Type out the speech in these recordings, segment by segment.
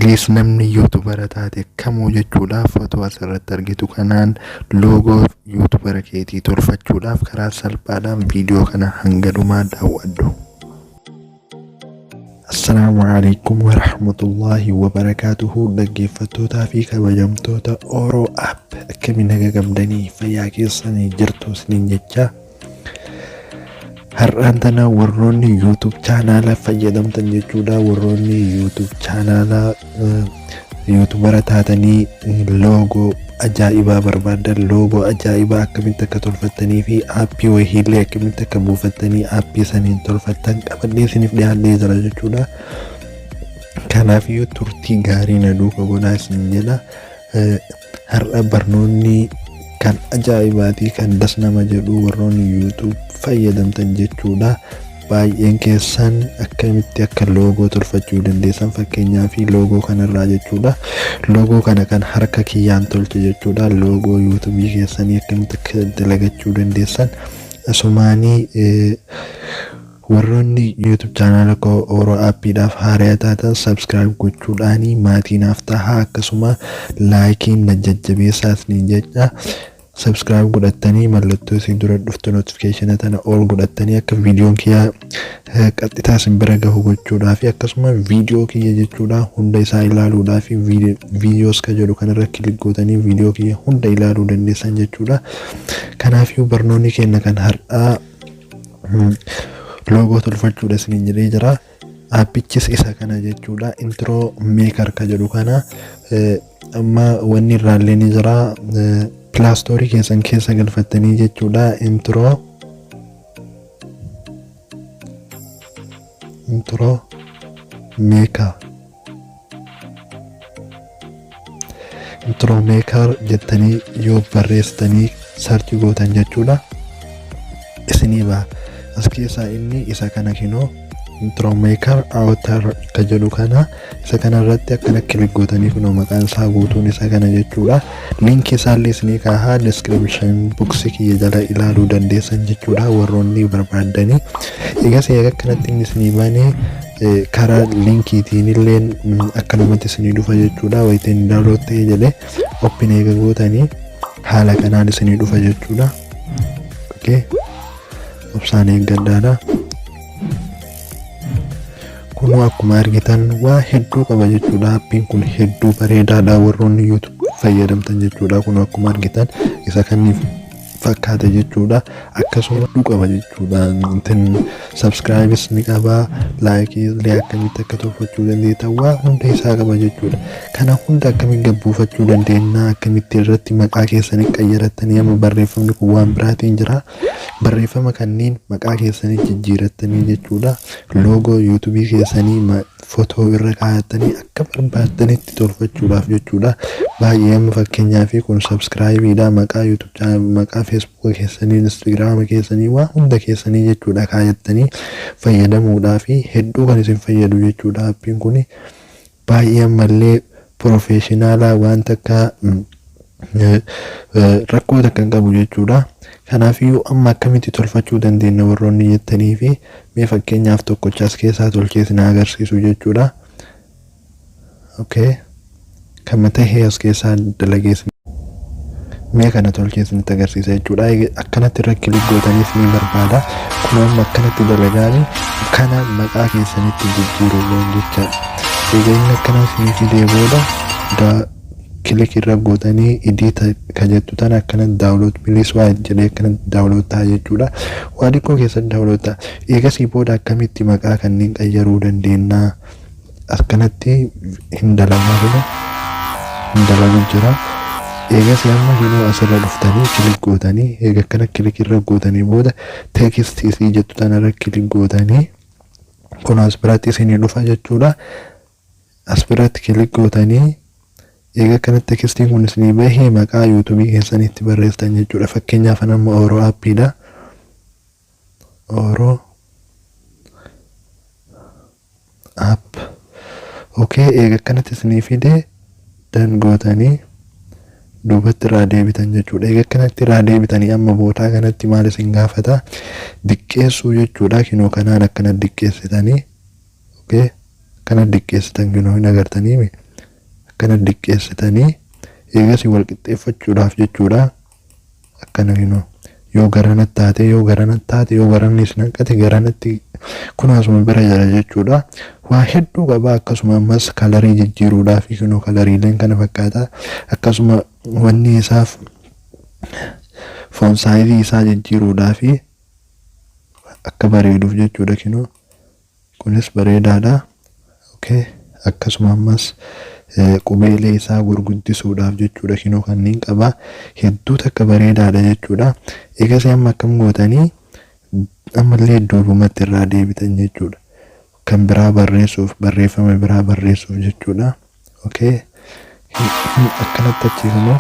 Please, namni YouTubera taate kamuu jechuudha, footoo asirratti argitu kanaan loogoo YouTubera keetii tolfachuudhaaf karaa salphaadhaan viidiyoo kana hanga dhumaa daawwadhu. Assalaamu alaikum warahmatullaahi wabarakaatuhu. Dhaggeeffattootaa fi kabajamtoota Oro App, akkami naga qabdanii? Fayyaa keessanii jirtu isiniin jecha. Har'aan tana warroonni YouTube chaanaala fayyadamtan jechuudha, warroonni YouTube chaanaala YouTubera taatanii loogoo ajaa'ibaa barbaadan, loogoo ajaa'ibaa akkamitti akka tolfattanii fi aappii wahiillee akkamitti akka buufattanii aappii saniin tolfattan qabadhee isiniif dhiyaadhee jira jechuudha. Kanaafiyyuu turtii gaarii na duuka godhaa isin jedha. Har'a barnoonni kan ajaa'ibaatii, kan das nama jedhu, warroonni YouTube fayyadamtan jechuudha. Baay'een keessan akkamitti akka loogoo tolfachuu dandeessan, fakkeenyaa fi loogoo kanarraa jechuudha. Loogoo kana kan harka kiyyaan tolche jechuudha. Loogoo YouTubeii keessanii akkamitti akka dalagachuu dandeessan asumaanii. Warroonni YouTube chaanaala koo Oro Appiidhaaf haaraa taatan subscribe gochuudhaanii maatii naaf tahaa, akkasuma likeiin na jajjabeessaa isiniin jecha. Subscribe godhattanii mallattoo isin dura dhuftu, notificationa tana ol godhattanii akka viidiyoon kiyya qaxxitaa isin bira gahu gochuudhaa fi akkasuma viidiyoo kiyya jechuudha hunda isaa ilaaluudhaa fi videos ka jedhu kanarra click gootanii viidiyoo kiyya hunda ilaaluu dandeessan jechuudha. Kanaafiyyuu barnoonni keenya kan har'aa loogoo tolfachuudha isiniin jedhee jira. Aappichis isa kana jechuudha. Intro Maker ka jedhu kana amma wanni irraallee ni jira. Play Storeii keessan keessa galfattanii jechuudha. Intro Maker, Intro Maker jettanii yoo barreessitanii search gootan jechuudha. Isinii ba'a. As keessaa inni isa kana kinoo, Intro Maker Avatar ka jedhu kana, isa kana irratti akkana click gootanii, kunoo maqaan isaa guutuun isa kana jechuudha. Linkii isaallee isinii kaahaa, description boxii kiyya jala ilaaluu dandeessan jechuudha warroonni barbaaddanii. Egas eega akkanatti inni isinii banee, karaa linkiitiin illee akkanumatti isinii dhufa jechuudha. Wayitiin download ta'ee jedhee open eega gootanii haala kanaan isinii dhufa jechuudha. Okay. Obsaan eeggadhaadha. Kunoo akkuma argitan waa hedduu qaba jechuudha. Appiin kun hedduu bareedaadha warroonni YouTube fayyadamtan jechuudha. Kunoo akkuma argitan isa kaniif fakkaata jechuudha. Akkasuma hedduu qaba jechuudha. Intin subscribeis ni qaba. Likeii illee akkamitti akka tolfachuu dandeettan waa hunda isaa qaba jechuudha. Kana hunda akkamitti gabbuufachuu dandeenya? Akkamitti irratti maqaa keessanii qayyarattanii, amma barreeffamni kun waan biraatiin jira. Barreeffama kanneen maqaa keessanii jijjiirattanii jechuudha. Loogoo YouTubeii keessanii footoo irra kaa'attanii akka barbaaddanitti tolfachuudhaaf jechuudha. Baay'ee amma fakkeenyaa fi kun subscribeiidha. Maqaa YouTube, maqaa Facebooka keessanii, Instagrama keessanii, waa hunda keessanii jechuudha kaayattanii fayyadamuudhaa fi hedduu kan isin fayyadu jechuudha. Appiin kun baay'ee ammallee professionalaa waan takka rakkoo takka hin qabu jechuudha. Kanaafiyyuu amma akkamitti tolfachuu dandeenya warroonni jettanii fi mee fakkeenyaaf tokkochaas keessaa tolchee isin agarsiisu jechuudha. Okay. Kama tahee as keessaa dalagees mee kana tolchee isinitti agarsiisa jechuudha. Akkanatti irra click gootaniif ni barbaada. Kun amma akkanatti dalagaani kana maqaa keessanitti jijjiiruudhaan jecha. Egaa inni akkana isinii fidee booda click irra gootanii edit ka jettu tana akkana download, please wait jedhee akkana download ta'a jechuudha. Waa xiqqoo keessatti download ta'a. Eegasii booda akkamitti maqaa kanneen qayyaruu dandeenya? Akkanatti hin dalagaa jiru. Hin dalagu jira. Eegasii amma yeroo asirra dhuftanii click gootanii, eega akkana click irra gootanii booda text isii jettu tanarra click gootanii, kun as biratti isinii dhufa jechuudha. As biratti click gootanii, eega akkanatti textiin kun isinii bahee, maqaa YouTubeii keessanitti barreessitan jechuudha. Fakkeenyaaf amma Oro Appiidha. Oro App. Okay, eega akkanatti isinii fide done gootanii duubatti irraa deebitan jechuudha. Eega akkanatti irraa deebitanii amma boodaa kanatti maal isin gaafata? Diqqeessuu jechuudha. Kinoo kanaan akkana diqqeessitanii. Okay. Kana diqqeessitan, kinoo hin agartanii. Akkana diqqeessitanii eegasii wal qixxeeffachuudhaaf jechuudha. Akkana kinoo yoo garanatti taate, yoo garanatti taate, yoo garanni isin hanqate garanatti kun asuma bira jira jechuudha. Waa hedduu qaba. Akkasuma ammas colorii jijjiiruudhaaf kunoo coloriileen kana fakkaata. Akkasuma wanni isaaf font sizeii isaa jijjiiruudhaaf akka bareeduuf jechuudha. Kinoo kunis bareedaadha. Okay. Akkasuma ammas qubeelee isaa gurguddisuudhaaf jechuudha, kinoo kanneen qaba. Hedduu takka bareedaadha jechuudha. Eegasii amma akkam gootanii ammallee duubumatti irraa deebitan jechuudha. Kan biraa barreessuuf, barreeffama biraa barreessuuf jechuudha. Okay. Akkanatti achi kunoo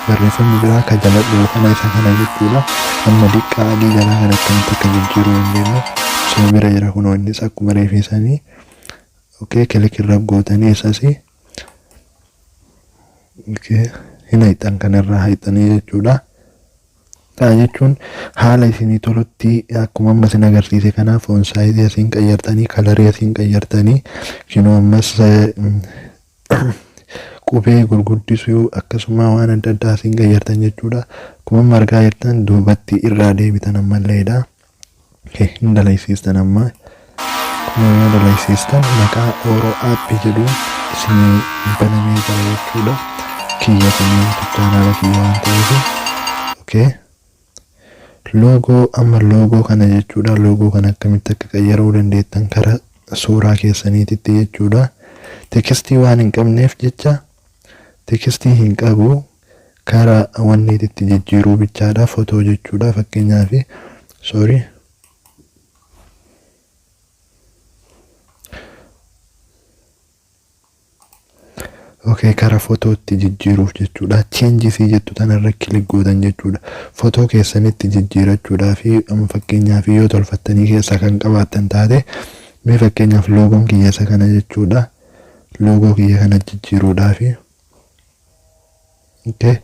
barreeffamni biraa ka jala dhufu kana, isa kana jechuudha. Amma diqqaa adii jalaa kana akkamitti akka jijjiiruu dandeenyu isuma bira jira, kunoo innis akkuma reefisanii. Okay, click irra gootanii isas, okay, hin hayxan, kanarraa hayxanii jechuudha. Kana jechuun haala isinii tolutti akkuma amma isin agarsiise kanaaf font sizeii asiin qayyartanii, colorii asiin qayyartanii, kinoo ammas qubee gurguddisuu, akkasuma waan adda addaa asiin qayyartan jechuudha. Akkuma amma argaa jirtan duubatti irraa deebitan ammalleedha. Hin dalaysiistan amma. Akkuma yoo dalaysiistan maqaa Oro App jedhu isinii banamee jira jechuudha. Kiyya kun YouTube channela kiyya waan ta'eef. Okay. Logo, amma logo kana jechuudha. Logo kana akkamitti akka qayyaruu dandeettan karaa suuraa keessaniititti jechuudha. Textii waan hin qabneef jecha, textii hin qabu, karaa wanniititti jijjiiruu bichaadha. Fotoo jechuudha fakkeenyaaf. Sorry. Okay, kara fotootti jijjiiruuf jechuudha. Changesii jettu tanarra click gootan jechuudha. Fotoo keessanitti jijjiirachuudhaa fi amma fakkeenyaaf yoo tolfattanii keessaa kan qabaattan taate, mee fakkeenyaaf logoon kiyya isa kana jechuudha. Logo kiyya kana jijjiiruudhaa fi, okay,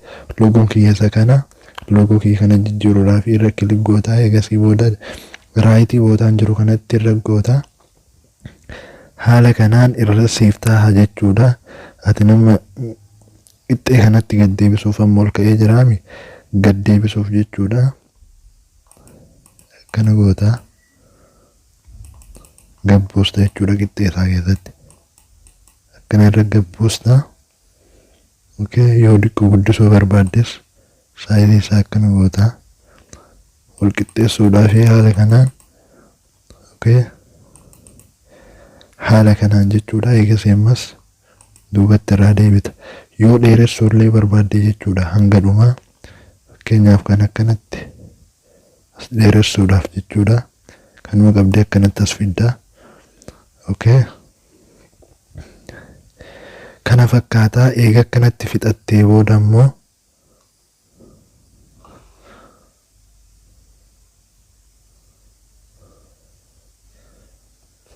logoon kiyya isa kana, logo kiyya kana jijjiiruudhaa fi irra click gootaa. Eegasii booda rightii bootaan jiru kanatti irra gootaa. Haala kanaan irra siif taaha jechuudha. Ati nama qixxee kanatti gad deebisuuf amma ol ka'ee jiraami, gad deebisuuf jechuudha. Akkana gootaa gad buusta jechuudha qixxee isaa keessatti. Akkana irra gad buusta. Okay, yoo xiqqoo guddisuu barbaaddes sizeii isaa akkana gootaa. Wal qixxeessuudhaaf haala kanaan. Okay. Haala kanaan jechuudha. Eegas ammas duubatti irraa deebita. Yoo dheeressuu illee barbaadde jechuudha hanga dhumaa. Fakkeenyaaf kan akkanatti as dheeressuudhaaf jechuudha. Kanuma qabdee akkanatti as fiddaa. Okay. Kana fakkaataa. Eega akkanatti fixattee booda immoo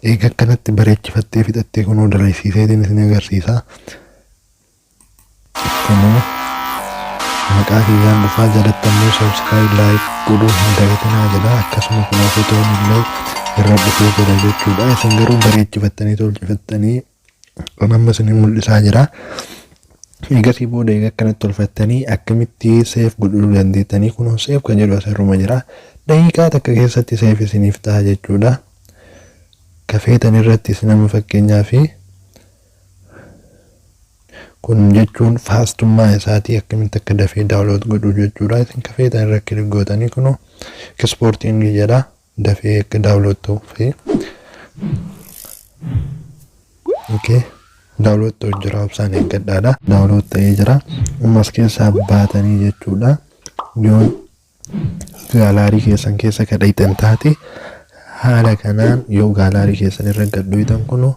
eega akkanatti bareechifattee fixattee, kunoo dalaysiiseetiin isin agarsiisa. Kunoo maqaa kiyyaan dhufaa, jalatti ammoo "subscribe, like godhuu hin dagatinaa" jedha. Akkasuma kunoo fotoon illee irra dhufee jira jechuudha. Isin garuu bareechifattanii tolchifattanii kan amma isin mul'isaa jira. Egasii booda eega akkanatti tolfattanii akkamitti save godhuu dandeettanii? Kunoo save kan jedhu asirruma jira. Daqiiqaa takka keessatti save isiniif ta'a jechuudha. Kafeetan irratti isin amma fakkeenyaa fi kun jechuun fastummaa isaatii akkamitti akka dafee download godhu jechuudha. Isin kafeetan irra click gootanii kunoo exportiin jedha, dafee akka download ta'uuf. Okay. Download ta'u jira, obsaan eeggadhaadha. Download ta'ee jira. Ammas keessaa baatanii jechuudha. Yoo gallery keessan keessa kadhaytan taate, haala kanaan yoo gallery keessan irra gadhoytan kunoo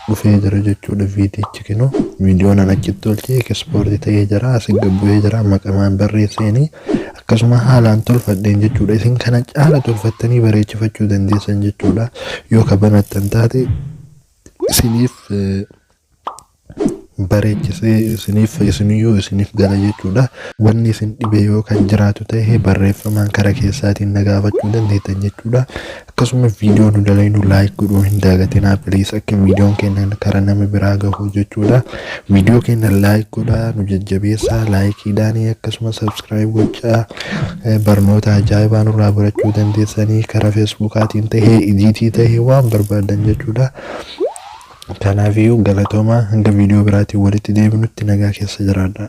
dhufee jira jechuudha viidiyichi. Kinoo viidiyoon an achitti tolchee exportii ta'ee jira, asin gabbu'ee jira, maqamaan barreesseenii akkasuma haalaan tolfadheen jechuudha. Isin kana caala tolfattanii bareechifachuu dandeessan jechuudha. Yoo ka banattan taate isiniif bareechisee isiniif isiniyyuu isiniif gala jechuudha. Wanni isin dhibe yoo kan jiraatu ta'e, barreeffamaan kara keessaatiin na gaafachuu dandeettan jechuudha. Akkasuma viidiyoo nu dalaynu like godhuu hin dagatinaa, please, akka viidiyoon keenya kara nama biraa gahu jechuudha. Viidiyoo keenya like godhaa, nu jajjabeessaa likeiidhaan, akkasuma subscribe gochaa barnoota ajaa'ibaa nurraa barachuu dandeessanii, karaa Facebookaatiin tahee, editii tahee, waan barbaadan jechuudha. Kanaafiyyuu galatoomaa, hanga viidiyoo biraatiin walitti deebinutti nagaa keessa jiraadhaa.